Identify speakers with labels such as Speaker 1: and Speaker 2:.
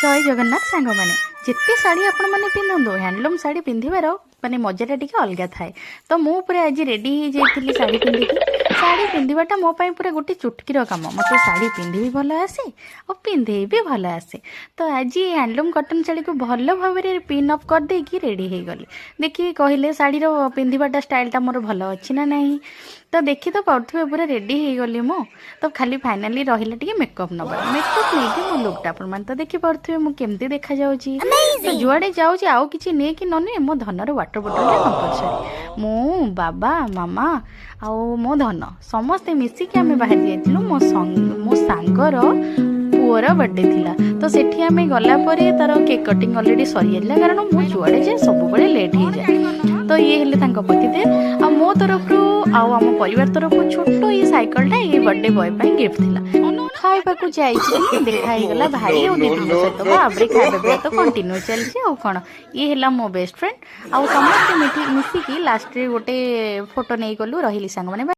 Speaker 1: ଜୟ ଜଗନ୍ନାଥ ସାଙ୍ଗମାନେ। ଯେତେ ଶାଢ଼ୀ ଆପଣମାନେ ପିନ୍ଧନ୍ତୁ, ହ୍ୟାଣ୍ଡଲୁମ୍ ଶାଢ଼ୀ ପିନ୍ଧିବାର ମାନେ ମଜାଟା ଟିକେ ଅଲଗା ଥାଏ। ତ ମୁଁ ପୁରା ଆଜି ରେଡ଼ି ହେଇଯାଇଥିଲି ଶାଢ଼ୀ ପିନ୍ଧିକି। ଶାଢ଼ୀ ପିନ୍ଧିବାଟା ମୋ ପାଇଁ ପୁରା ଗୋଟେ ଚୁଟକିର କାମ। ମୋତେ ଶାଢ଼ୀ ପିନ୍ଧି ବି ଭଲ ଆସେ ଆଉ ପିନ୍ଧେଇ ବି ଭଲ ଆସେ। ତ ଆଜି ହ୍ୟାଣ୍ଡଲୁମ୍ କଟନ୍ ଶାଢ଼ୀକୁ ଭଲ ଭାବରେ ପିନ୍ ଅପ୍ କରିଦେଇକି ରେଡ଼ି ହେଇଗଲି। ଦେଖିକି କହିଲେ, ଶାଢ଼ୀର ପିନ୍ଧିବାଟା ଷ୍ଟାଇଲଟା ମୋର ଭଲ ଅଛି ନା ନାହିଁ? ତ ଦେଖି ତ ପାରୁଥିବେ, ପୁରା ରେଡ଼ି ହେଇଗଲି ମୁଁ। ତ ଖାଲି ଫାଇନାଲି ରହିଲା ଟିକେ ମେକଅପ୍ ନେବାର। ମେକଅପ୍ ନେଇକି ମୋ ଲୁକ୍ଟା ଆପଣମାନେ ତ ଦେଖିପାରୁଥିବେ ମୁଁ କେମିତି ଦେଖାଯାଉଛି। ତ ଯୁଆଡ଼େ ଯାଉଛି, ଆଉ କିଛି ନେଇକି ନ ନିଏ, ମୋ ଧନର ୱାଟର ବୋଟଲଟା କମ୍ପଲସରି। ମୁଁ, ବାବା, ମାମା ଆଉ ମୋ ଧନ ସମସ୍ତେ ମିଶିକି ଆମେ ବାହାରି ଯାଇଥିଲୁ। ମୋ ସାଙ୍ଗର ପୁଅର ବର୍ଥଡେ ଥିଲା। ତ ସେଠି ଆମେ ଗଲା ପରେ ତାର କେକ୍ କଟିଂ ଅଲରେଡ଼ି ସରିଯାଇଥିଲା, କାରଣ ମୁଁ ଯୁଆଡ଼େ ଯାଏ ସବୁବେଳେ ଲେଟ୍ ହେଇଯାଏ। ତ ଇଏ ହେଲେ ତାଙ୍କ ପତିଦେବ। ଆଉ ମୋ ତରଫରୁ ଆଉ ଆମ ପରିବାର ତରଫରୁ ଛୋଟ ଏଇ ସାଇକେଲଟା ଏଇ ବର୍ଥଡେ ବୟ ପାଇଁ ଗିଫ୍ଟ ଥିଲା। ଖାଇବାକୁ ଯାଇଛି, ଦେଖା ହେଇଗଲା ଭାଇ ଆଉ ଦିଦିଙ୍କ ସହିତ। ବାବରେ, ଖାଇବା ପିଇବା ତ କଣ୍ଟିନ୍ୟୁ ଚାଲିଛି ଆଉ କ'ଣ। ଇଏ ହେଲା ମୋ ବେଷ୍ଟ ଫ୍ରେଣ୍ଡ। ଆଉ ସମସ୍ତେ ମିଶିକି ଲାଷ୍ଟରେ ଗୋଟେ ଫଟୋ ନେଇଗଲୁ। ରହିଲି ସାଙ୍ଗମାନେ।